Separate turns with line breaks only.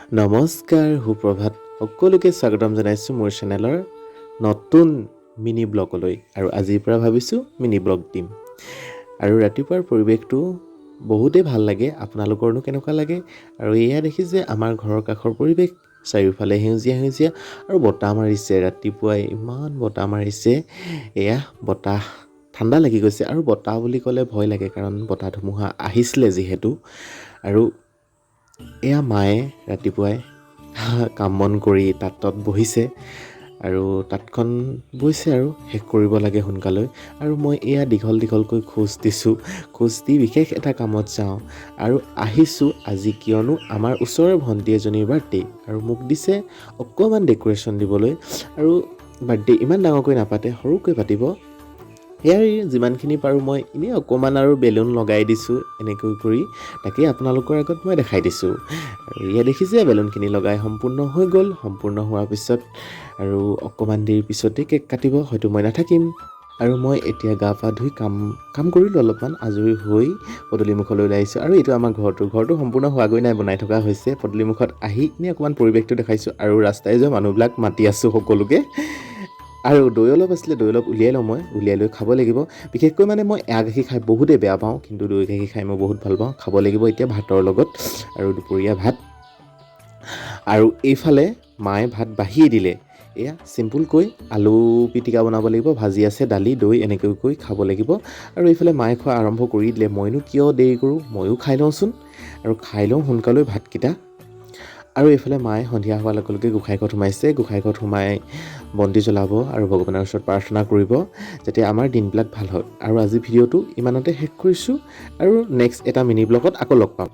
নমস্কাৰ, সুপ্ৰভাত সকলোকে। স্বাগতম জনাইছোঁ মোৰ চেনেলৰ নতুন মিনি ব্লগলৈ। আৰু আজিৰ পৰা ভাবিছোঁ মিনি ব্লগ দিম। আৰু ৰাতিপুৱাৰ পৰিৱেশটো বহুতেই ভাল লাগে। আপোনালোকৰনো কেনেকুৱা লাগে? আৰু এয়া দেখিছে আমাৰ ঘৰৰ কাষৰ পৰিৱেশ, চাৰিওফালে সেউজীয়া সেউজীয়া আৰু বতাহ মাৰিছে। ৰাতিপুৱাই ইমান বতাহ মাৰিছে। এয়া বতাহ, ঠাণ্ডা লাগি গৈছে। আৰু বতাহ বুলি ক'লে ভয় লাগে, কাৰণ বতাহ ধুমুহা আহিছিলে যিহেতু। আৰু এয়া মায়ে ৰাতিপুৱাই কাম বন কৰি তাঁতত বহিছে আৰু তাঁতখন বৈছে আৰু শেষ কৰিব লাগে সোনকালে। আৰু মই এয়া দীঘল দীঘলকৈ খোজ দিছোঁ। খোজ দি বিশেষ এটা কামত যাওঁ আৰু আহিছোঁ আজি, কিয়নো আমাৰ ওচৰৰ ভণ্টি এজনীৰ বাৰ্থডে আৰু মোক দিছে অকণমান ডেক'ৰেশ্যন দিবলৈ। আৰু বাৰ্থডে ইমান ডাঙৰকৈ নাপাতে, সৰুকৈ পাতিব। সেয়াই, যিমানখিনি পাৰোঁ মই এনেই অকণমান আৰু বেলুন লগাই দিছোঁ এনেকৈ কৰি, তাকেই আপোনালোকৰ আগত মই দেখাই দিছোঁ। আৰু এয়া দেখিছে, বেলুনখিনি লগাই সম্পূৰ্ণ হৈ গ'ল। সম্পূৰ্ণ হোৱাৰ পিছত আৰু অকণমান দেৰিৰ পিছতেই কেক কাটিব, হয়তো মই নাথাকিম। আৰু মই এতিয়া গা পা ধুই কাম কাম কৰিলোঁ অলপমান, আজৰি হৈ পদূলিমুখলৈ ওলাই আহিছোঁ। আৰু এইটো আমাৰ ঘৰটো। ঘৰটো সম্পূৰ্ণ হোৱাগৈ নাই, বনাই থকা হৈছে। পদূলিমুখত আহি এনেই অকণমান পৰিৱেশটো দেখাইছোঁ আৰু ৰাস্তাই যোৱা মানুহবিলাক মাতি আছোঁ সকলোকে। আৰু দৈ অলপ আছিলে, দৈ অলপ উলিয়াই লওঁ মই, উলিয়াই লৈ খাব লাগিব। বিশেষকৈ মানে মই এৱা গাখীৰ খাই বহুতেই বেয়া পাওঁ, কিন্তু দৈ গাখীৰ খাই মই বহুত ভাল পাওঁ। খাব লাগিব এতিয়া ভাতৰ লগত আৰু দুপৰীয়া ভাত। আৰু এইফালে মায়ে ভাত বাঢ়িয়ে দিলে। এয়া চিম্পুলকৈ আলু পিটিকা বনাব লাগিব, ভাজি আছে, দালি, দৈ এনেকৈ কৰি খাব লাগিব। আৰু এইফালে মায়ে খোৱা আৰম্ভ কৰি দিলে। মইনো কিয় দেৰি কৰোঁ? ময়ো খাই লওঁচোন আৰু খাই লওঁ সোনকালে ভাতকেইটা। আৰু এইফালে মায়ে সন্ধিয়া হোৱাৰ লগে লগে গোঁসাই ঘৰত সোমাইছে। গোঁসাই ঘৰত সোমাই বন্তি জ্বলাব আৰু ভগৱানৰ ওচৰত প্ৰাৰ্থনা কৰিব যাতে আমাৰ দিনবিলাক ভাল হয়। আৰু আজি ভিডিঅ'টো ইমানতে শেষ কৰিছোঁ আৰু নেক্সট এটা মিনি ব্লগত আকৌ লগ পাম।